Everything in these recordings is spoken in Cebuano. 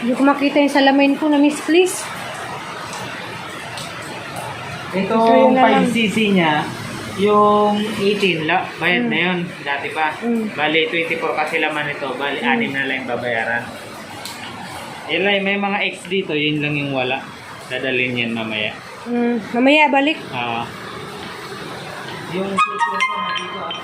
Hindi ko makita yung salamin ko na misplace. Itong So, yun na lang. 5cc niya, yung 18, la, bayad na yun. Dati pa. Bali, 24 kasi laman ito. Bali, 6 na lang yung babayaran. Yun lang, may mga X dito, yun lang yung wala. Dadalhin yan mamaya. Mamaya, balik. Ah. Yung susunod na dito ah.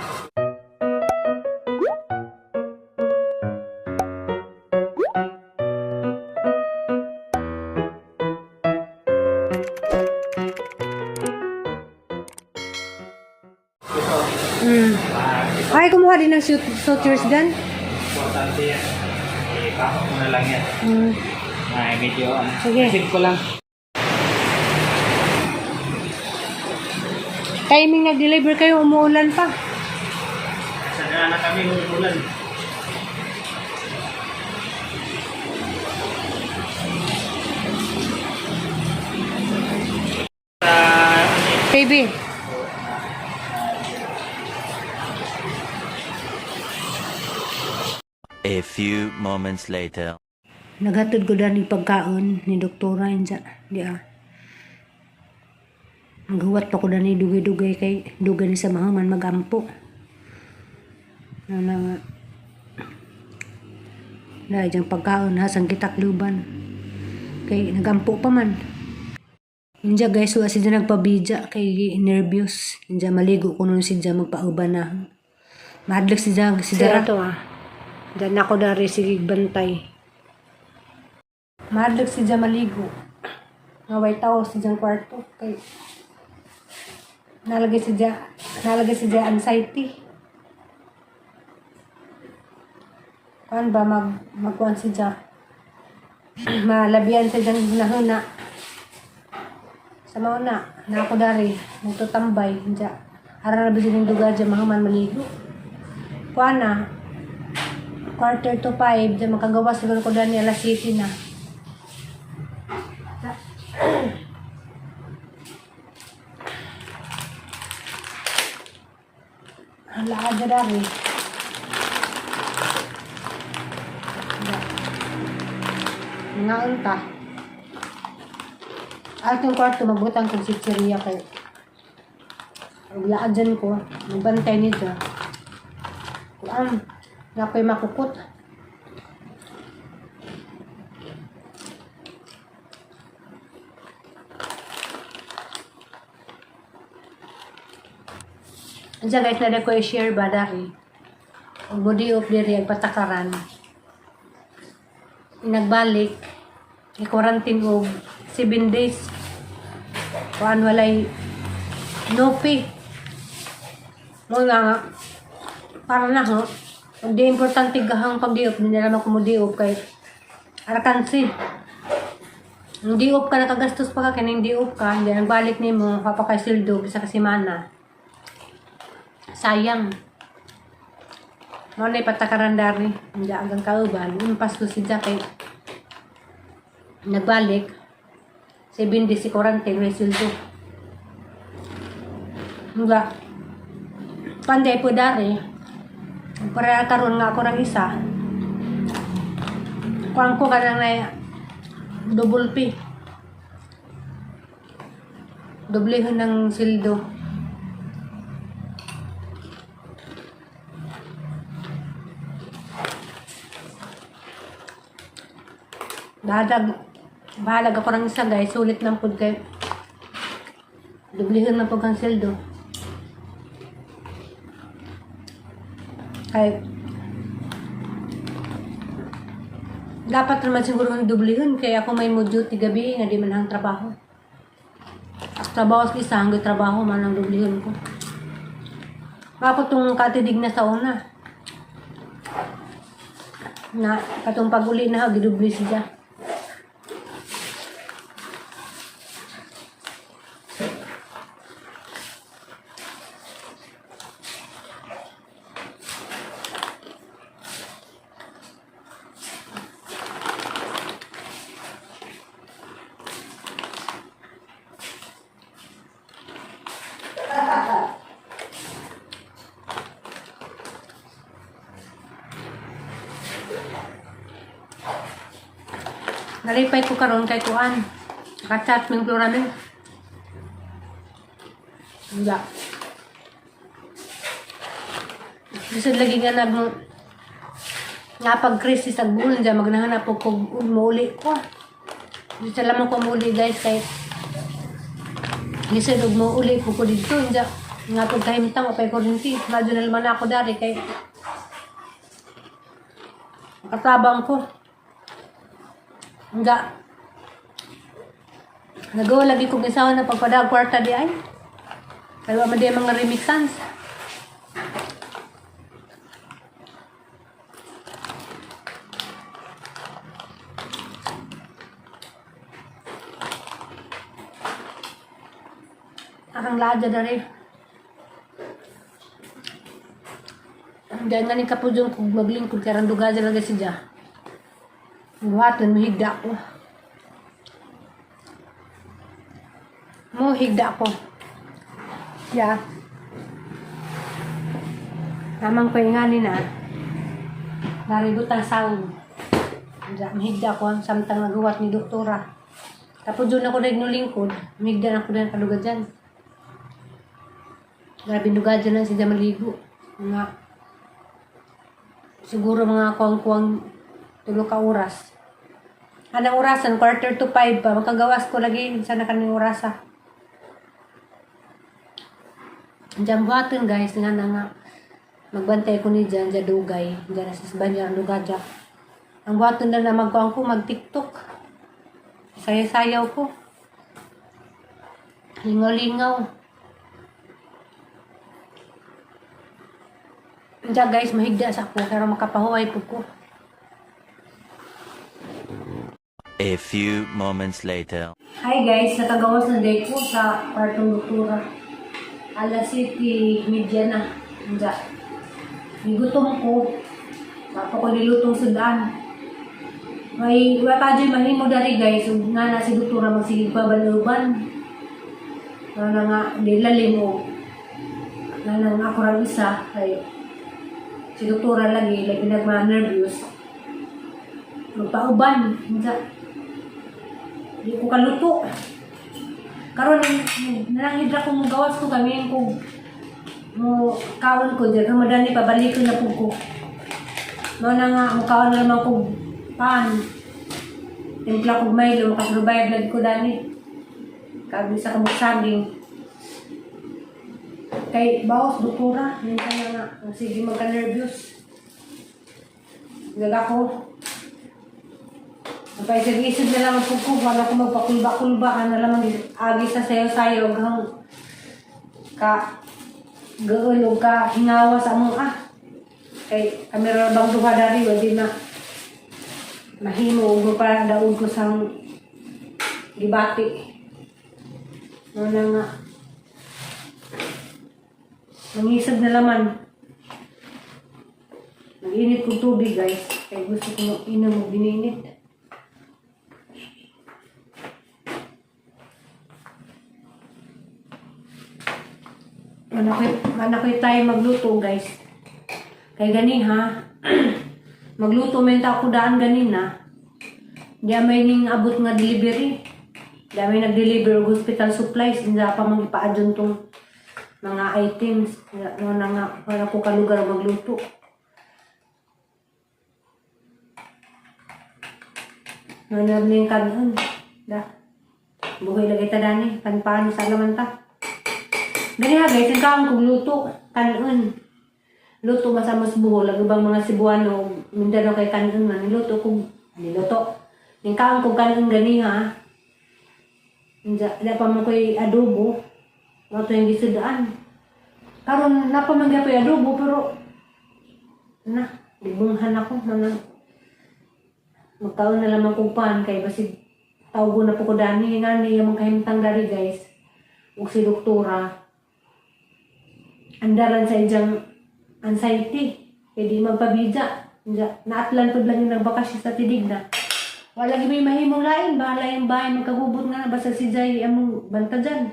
Ito. Ah, ito. Ay, kumuha din ng sutures dyan. Importante yan. Ipakot mo na lang yan. Ay, medyo ano. Sige. Receive ko lang. Timing nag-deliver kayo, umuulan pa. Sa na kami umuulan. Sa ano eh, Baby. A few moments later. Naghatod ko dani pagkaon ni doktora inja. Di ah. Maghuwat pa ko dani dugay-dugay kay dugay ni sa mahuman magampo. Ano na nga. Na diyang pagkaon ha sang kitakluban. Kay nagampo pa man. Inja guys, wa siya nagpabidya kay nervous. Inja maligo ko nun siya magpauban na. Mahadlok siya si Dara. To ah. Diyan ako dari sige bantay. Mahadlok siya maligo. Ngaway tao si diyang kwarto kay nalagay si anxiety. Kuan ba magkuan si siya? Malabian siya diyang hunahuna. Sa mauna, na ako dari, nagtutambay, dya. Ara na bisin ng duga dya, mga man maligo. Kuan na, 4:45, dya makagawa siguro ko dani alas 7 na. Hala dya dari. Dya. Mga unta. At yung kwarto, magbutang kong si Chiria kay Maglaan dyan ko, magbantay nito. Kuan, na ako'y makukot. Diyan guys, na ko i-share ba dari. Ang body of diri ang patakaran. Nagbalik, i-quarantine og 7 days. Kuan walay no pay. Mo nga nga, para na ho. Pag di importante gahang pag-diop, hindi na naman kumudiop kay arakansi. Ang diop ka, nakagastos pa ka, kaya diop ka, hindi nagbalik ni mo, papakaisildo, bisa ka semana. Sayang. Mo na ipatakaran dari, hindi agang kauban, impas ko si Jack kay nagbalik, 7 days si quarantine, may sildo. Nga, panday po dari, para karon nga ako ng isa, kuan ko kanang na double P. Doblehon ng sildo. Bahalag, bahalag ako ng isa guys. Sulit ng pud kay dublehon na pud ang sildo. Kay dapat naman siguro ang dublehon kaya ako may mo duty gabi nga di man ang trabaho. Trabaho sa isa hanggang trabaho man ang dublehon ko. Ako tong katidig na sa una. Na katong pag-uli na gidubli siya. Nalipay ko karon kay kuan. Kachat ming Floramel. Wala. Lisod lagi nga nag nga pag crisis ag bulan dyan, magnahanap ko kung muuli ko. Dito lamang ko muuli, guys, kay lisod og muuli ko dito dyan. Nga pag kahimtang o pay kurinti. Madyo na naman ako dari kay katabang ko. Nga. Nagawa lagi kong isawa na pagpadag kwarta di ay. Kaya man di ang mga remixans. Akang laja dari. Diyan nga ni kapudyon kung maglingkod karang duga dyan lagi siya. Buhaton, mahigda ko. Muhigda ko. Ya. Tamang paingani na. Naribot ang sawong. Diyan, mahigda ko ang samtang nagawat ni doktora. Tapos doon ako nagnulingkod. Mahigda na ako na kaluga dyan. Grabe nuga dyan lang siya maligo. Mga, siguro mga kuwang-kuwang 3 ka oras. Anang orasan, 4:45 pa. Makagawas ko lagi. Sana kaning orasa. Diyan buhaton, guys, nga na nga. Magbantay ko ni dyan, dyan dugay. Dyan na sa banyo, ang duga dyan. Ang buhaton na na magkuhan ko, mag-TikTok. Sayaw-sayaw ko. Lingaw-lingaw. Diyan, guys, mahigda sa ako. Pero makapahuway po ko. A few moments later. Hi guys, nakagawas na day ko sa partong doktora. Alas 7:30 na. Diyan. Gigutom ko. Papo ko nilutong sudan. May wala pa dyan mahimo dari, guys. Ug nga na si doktora magsigig pa baluban. Nga na nga nilalim o nga na nga ako rang isa kay si doktora lagi lagi nagma-nervous. Magpauban. Diyan. Di ko kaluto. Karon nangahidra ko mo gawas ko kami ko mo kaon ko dyan. Ramadani pabalik ko na po ko. Mao na nga mo kaon na naman ko pan. Timpla ko Milo makasurvive lagi ko dani. Kag sa kamok saging. Kay bawas doktora, minsan na nga sige magka-nervous. Gaga ko. Paisig-isig na lang ang pugko, wala ko magpakulba-kulba, ano lang agi sa sayo-sayo, hanggang ka gaulog ka hingawa sa among ah. Kay kami ra bang duha dari, wadi na mahimo ug para daog ko sang gibati. No na nga. Mangisog na laman. Mag-init kong tubig, guys. Kay gusto ko mag-inom og gininit. Ano ko'y tayo magluto, guys. Kay gani ha. Magluto man ta ako daan ganina. Di may ning abot nga delivery. Di may nag-deliver og hospital supplies. Hindi pa magipaadyon tong mga items. No na nga wala ko kalugar magluto. No na ning kanon. Da. Buhay lagi ta dani. Panpaano sa alaman ta. Gani ha, guys, ang kaon kong luto, kanon. Luto man sa mas buho, lagi bang mga Cebuano, Mindanao kay kanon man, niluto kong, niluto. Ning kaon kong kanon gani ha. Inja, pa man ko'y adobo. Mao to yung gisudaan. Karon napa man gyud adobo pero na, libunghan ako manang magkaon na lamang kong pan kay basig tawgo na po ko dani nga ni yung kahimtang dari, guys, ug si doktora andaran sa iyang anxiety. Kaya di magpabida. Inja, naatlan po lang yung nagbakasyon sa tidig na. Wala lagi may mahimong lain. Bahala yung bahay magkagubot nga. Basta si Jay among banta dyan.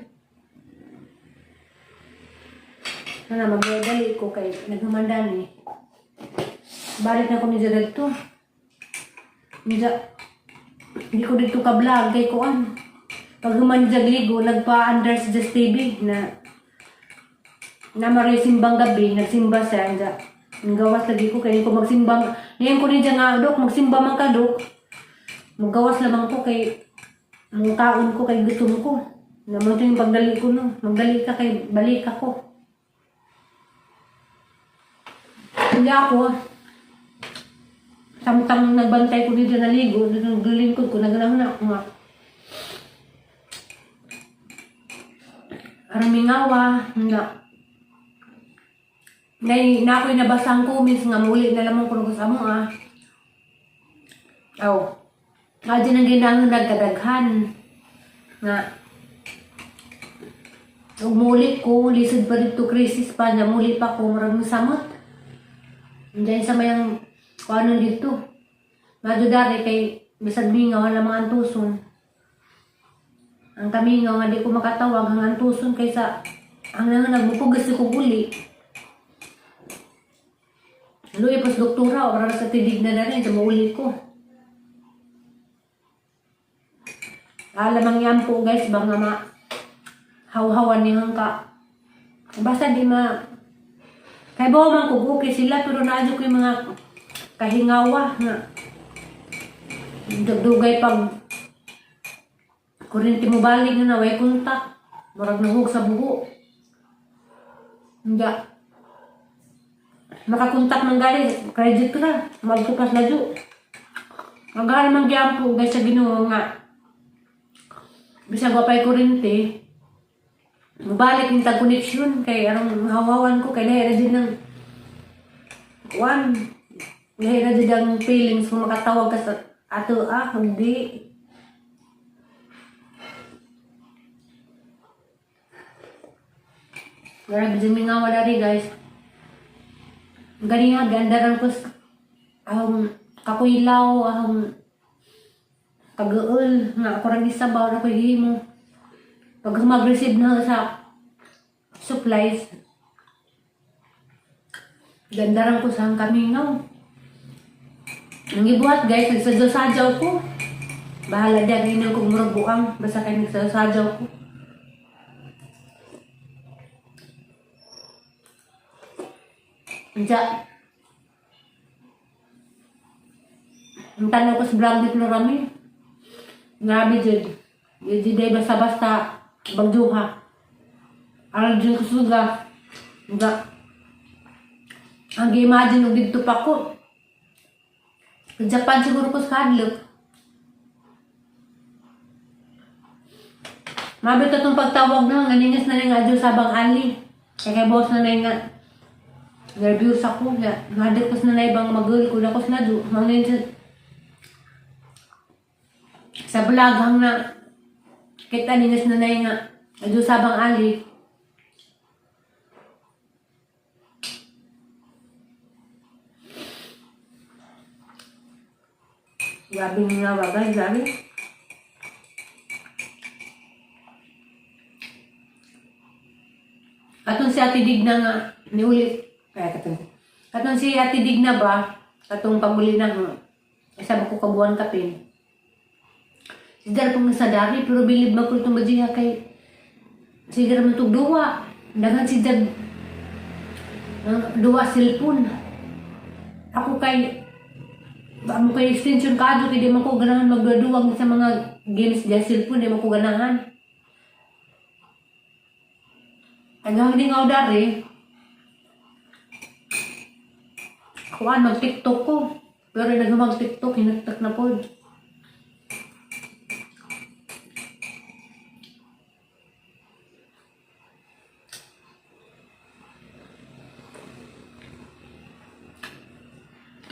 Ano, magdali ko kay naghamandani. Balik na ko ni Jared to. Inja, Hindi ko dito ka-vlog kay kuan. Pag human ligo, nagpa-under si Just TV na na maroy simbang gabi, nagsimba siya. Nga, ang gawas lagi ko kay ko magsimbang. Ngayon ko rin dyan nga, dok, magsimba man ka, dok. Magawas lamang ko kay mungkaon ko kay gutom ko. Naman ito yung pagdali ko no. Magdali ka kay balik ako. Hindi ako. Samtang nagbantay ko dito naligo, naglingkod ko, naganahon na ako nga. Aramingawa, nga. Nay, na ako'y nabasang comments nga muli na lamang ko sa amo ah. Aw. Adyo nang ginahon nagkadaghan. Nga. Ug muli ko, lisod pa dito crisis pa na muli pa ko murag samot. Diyan sa mayang kuano dito. Madyo dari kay bisag mingaw wala mga antuson. Ang kamingaw nga di ko makatawag ang antuson kaysa ang nang nagmupugas ko uli. Luy pas doktora ora sa tidig na na rin sa mauli ko. Alam ang yan po guys, bang nga ma haw-hawan ni hangka. Basta di ma kay bawa man kog okay sila pero naadyo ko yung mga kahingawa nga dugdugay pag kuryente mo balik na way kontak murag nahug sa buho. Hindi. Makakontak man gali, credit ko na, magtupas na dyo. Ang man gyampo guys sa Ginoo nga bisag wa pa'y kuryente, mubalik yung tag connection kay arong hawawan ko kay lahi ra din ng one lahi ra din ang feelings kung makatawag ka sa ato ah hindi. Grabe din mingawa dari guys. Gani nga ganda ran ko sa ahong kakuylaw, ahong kaguol nga ako ra gisabaw na ko himo. Pag mag-receive na sa supplies, ganda ran ko sa kamingaw. Ang ibuhat guys, nagsadyaw-sadyaw ko. Bahala diyan, ngayon kong murag buang. Basta kayo nagsadyaw-sadyaw ko. Diya. Ang tanaw ko sa vlog dito na rami. Grabe jud. Di day basta-basta bagduha. Aral jud ko suga. Nga. Ang gi-imagine og didto pa ko. Sa Japan siguro ko sa hadlok. Mabit itong pagtawag na, nganingas na nga adyo sabang ali. Kaya kay boss na nga, nervous ako. Nga, ngadik ko sa nanay bang magul ko na ko sa nadu. Mangin sa vlog hang na, kita ningas na nga, adyo sabang ali. Grabe nga ba guys, grabe. Atong si Ate Digna nga, niuli, kaya katong, katong si Ate Digna ba, katong panguli na nga, isa ba ko kabuan kapin. Si Dar pong nasa dari, pero bilib ba ko itong bajiha kay, si Dar man itong duwa, daghan si Dar, duwa cellphone. Ako kay, amo kay extension ka kay di man ko ganahan magduwa sa mga games diya cellphone, di man ko ganahan. Ang hindi nga dari, kuan mag-TikTok ko. Pero nag mag-TikTok, hinagtak na po.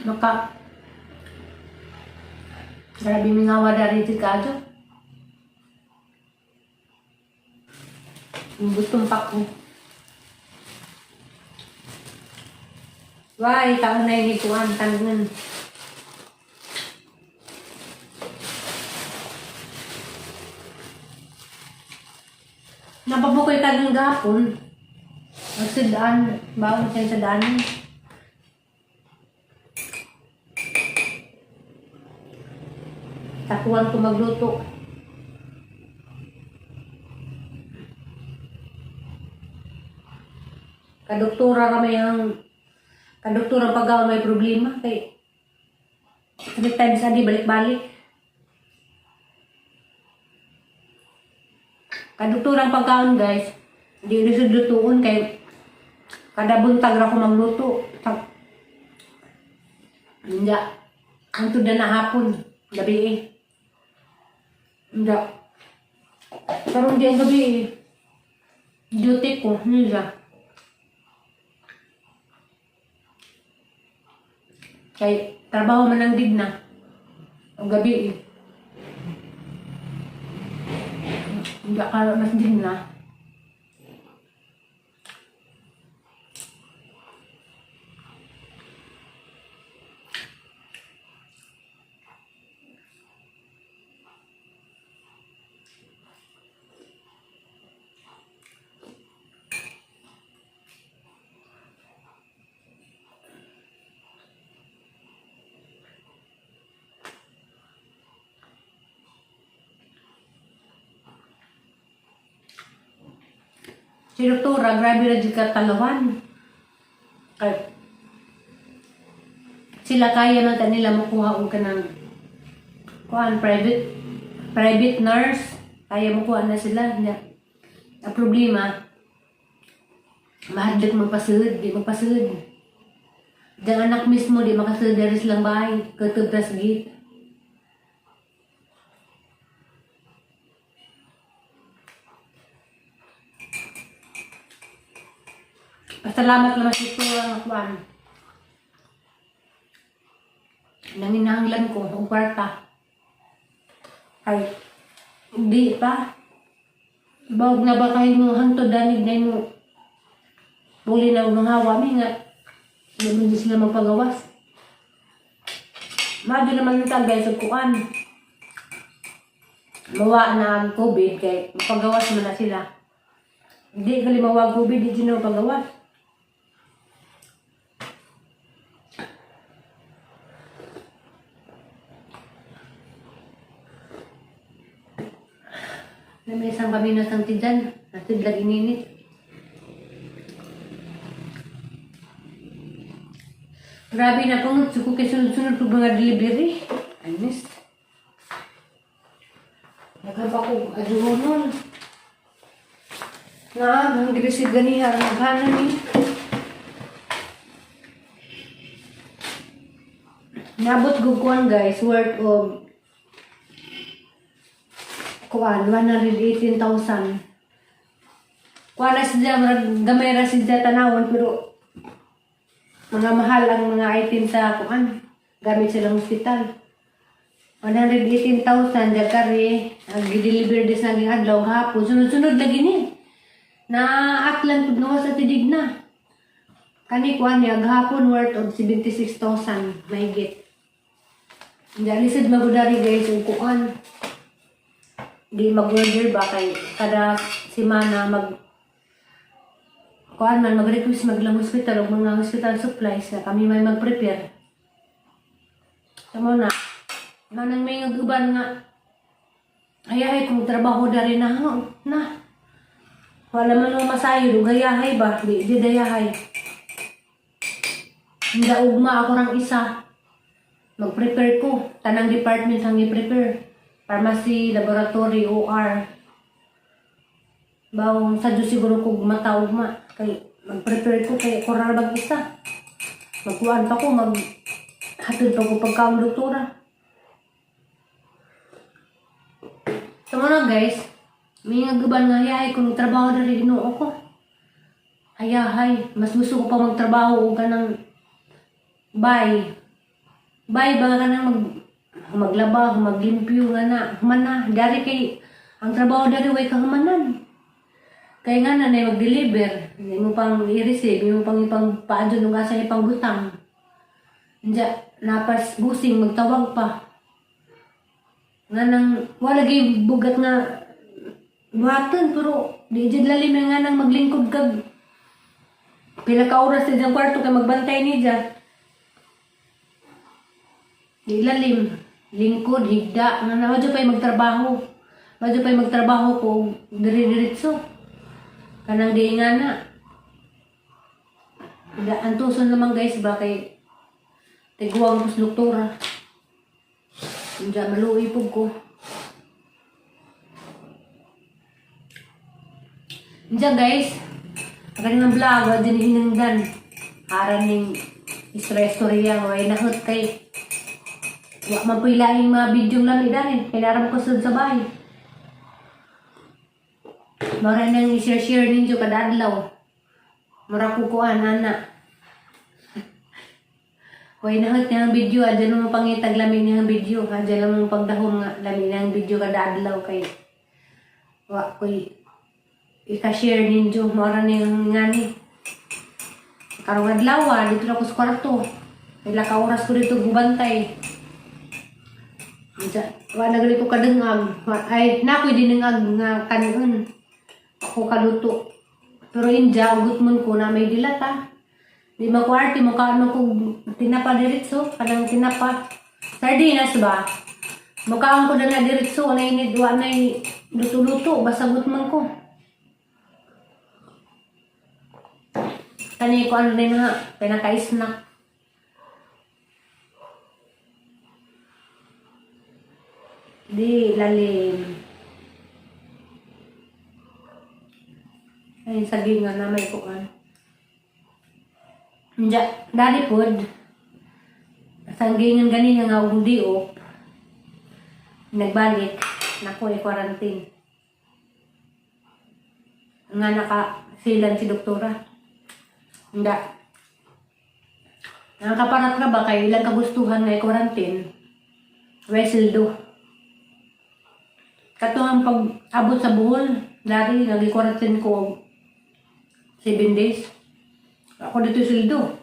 Maka, grabe mingawa dari ti kadyo. Gutom pa ko. Why, taon na ini kuan tangan. Napabukoy ka ng gapon. Magsidaan, bawon siya sa daan. Takuan ko magluto. Kadoktora ra may ang kadoktora pag may problema kay three times a day balik-balik. Kadoktora ang pagkaon, guys. Di lisod lutuon kay kada buntag ra ko magluto. Hindi. Ang na na hapon, gabi eh. Hindi. Pero hindi ang gabi eh. Duty ko, hindi. Kay trabaho man ang digna. Ang gabi eh. Hindi ka mas digna. Si Doktora, grabe na dyan katalawan. Kay, sila kaya man ta nila makuha og kanang kuan private private nurse, kaya makuha na sila nya. Ang problema, mahadlok magpasud, di magpasud. Diyang anak mismo di makasud diri silang bahay, katub tas gate. Pasalamat naman sa ito ang kuan. Nanginahanglan ko og kwarta. Ay, di pa. Bawag na ba kayo mo hangtod danig na mo buli na og mga hawa mi nga di mo di sila magpagawas. Mado naman ta, guys, og kuan. Mawa na ang COVID kay mapagawas man na sila. Di gali mawa ang COVID, di sila mapagawas. Na may isang paminos ng tijan, natidlag ininit. Grabe na kung suko kay sunod-sunod pag mga delivery. Anis. Naghan pa ko aduhonon. Na, ang girisig ganiha, naghanan ni. Nabot gug kuan, guys, worth of kuan, 118,000. Kuan na siya, murag gamay ra siya tanawon, pero mga mahal ang mga item sa kuan. Gamit silang hospital. 118,000 Jakari, ang gi-deliver dis naging adlaw hapon. Sunod-sunod lagi ni. Na atlan pud nawa sa tidig na. Kani kuan niya gahapon worth of 76,000 mahigit. Hindi lisod magudari, guys, og kuan. Di mag-order ba kay kada semana mag kuan man mag-request maglang hospital og mga hospital supplies na kami may mag-prepare. Tamo na. Manang may uban nga hayahay kung trabaho dari na ho, na. Wala man mo masayod ug hayahay ba, di di dayahay. Hindi ugma ako rang isa. Mag-prepare ko. Tanang department ang i-prepare. Pharmacy, laboratory, OR. Bawang sa Diyos siguro ko mata ugma. Kay mag-prepare ko kay ko ra mag isa. Magkuan pa ko, mag hatod pa ko pagkaon doktora. Tama na, guys. May nga guban nga hayahay kung trabaho na rin Ginoo ko. Hayahay. Mas gusto ko pa magtrabaho og kanang bye. Bye ba ka nang maglaba, maglimpyo nga na, humana. Dari kay ang trabaho dari way kahumanan. Kay nga na na mag-deliver, hindi mo pang i-receive, hindi mo pang ipang paadyo nung asa ipang butang. Diya, napas busing, magtawag pa. Nga nang, wala gi bugat nga buhaton, pero di jud lalim na nga nang maglingkod kag pila ka oras sa diyang kwarto kay magbantay ni dya. Di lalim. Lingkod, higda, nga na madyo pa'y magtrabaho. Madyo pa'y magtrabaho ko dire-diretso. Kanang di nga na. Antuson naman guys ba kay tiguang ko sa doktora. Diyan maluoy pug ko. Diyan guys, ang kanilang vlog, wa din hinangdan. Aran ning istorya-istorya nga way nahot kay wa man po'y laing mga video lang dahil kay naram ko sud sa bahay. Mara nang i-share-share ninyo kada adlaw. Mura ko kuan ana. Way nahot niyang video, adyan mo pangitag lami niyang video, adyan lang mo pagdahom nga lami niyang video kada adlaw kay wa ko'y ika-share ninyo, mura niyang ngani. Karong adlaw, dito na ako sa kwarto. Pila ka oras ko dito gubantay. Diya, wa na gali ko kadungag. Ay, na ako'y dinungag nga kanon. Ako kaluto. Pero inja, ugot mon ko na may dilata. Di ba ko arte mo kaano ko tinapa diretso, kanang tinapa. Sardinas ba? Mukhaan ko na na diretso, na inid, wa na luto-luto, basta man ko. Kani ko ano na ha, pinaka-snack. Di, lalim. Ay, saging nga na may kuan. Diya, dali pod. Sanggingan ganina nga og diop. Nagbalik, nako ay quarantine. Nga naka silan si doktora. Hindi. Nakakaparat na ba kay ilang kagustuhan nga i-quarantine? Wesildo. Katuhang pag-abot sa Bohol, dati nag-quarantine ko 7 days. Ako dito sildo.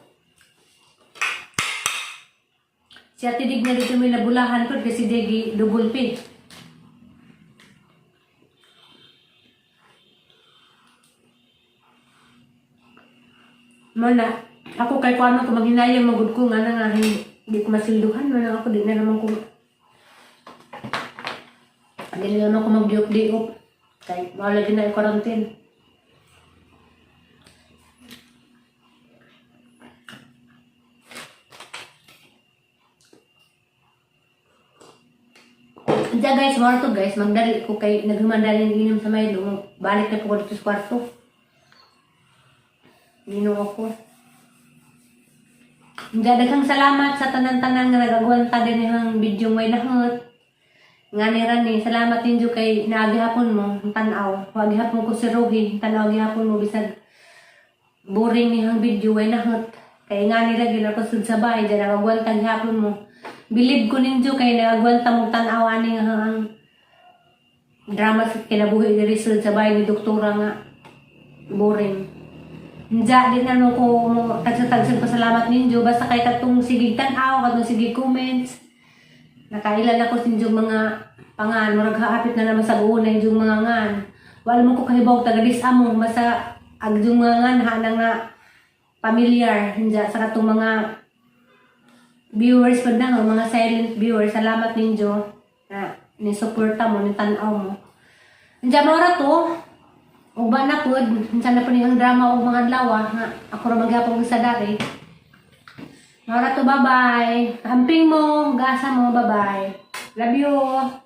Si Ate Dig na dito may nabulahan ko kasi di double pay. Mana, ako kay kuano ko maghinayang magud ko nga na nga hindi ko masilduhan man ako di na naman ko di na naman ko magdiop-diop kay wala din na i-quarantine. Diya guys, mara to guys, magdali ko kay naghumandali ng inom sa Milo. Balik na po ko dito sa kwarto. Inom ako. Diya, daghang salamat sa tanan-tanan nga nagagwanta din ang video ngay nahot. Nga ni Rani, salamat ninyo kay naagihapon mo, tanaw. Wag gihapon ko si Ruhi, tanaw gihapon mo bisag boring niyang video way nahot. Kay nga nila ginakosud sa bahay, diya nagagwanta gihapon mo. Bilib ko ninyo kay nagagwanta mo tanaw ani nga ang drama sa kinabuhi ni Rizal sa bahay ni doktora nga boring. Nja, di na no ko mo tagsa-tagsa pasalamat ninyo basta kay katong sige tan-aw, katong sige comments. Nakailan ako sa inyong mga pangan, murag haapit na naman sa una inyong mga ngan. Wala mo ko kahibaw taga amo basta ag inyong mga ngan hanang nga familiar nja sa katong mga viewers pud na mga silent viewers. Salamat ninyo na ni suporta mo, ni tan-aw mo. Nja mo ra to. Ug ba na pud, unsa na pud ang drama og mga adlaw nga ako ra maghapon sa dari. Mao ra to, bye-bye. Amping mo, gasa mo, bye-bye. Love you.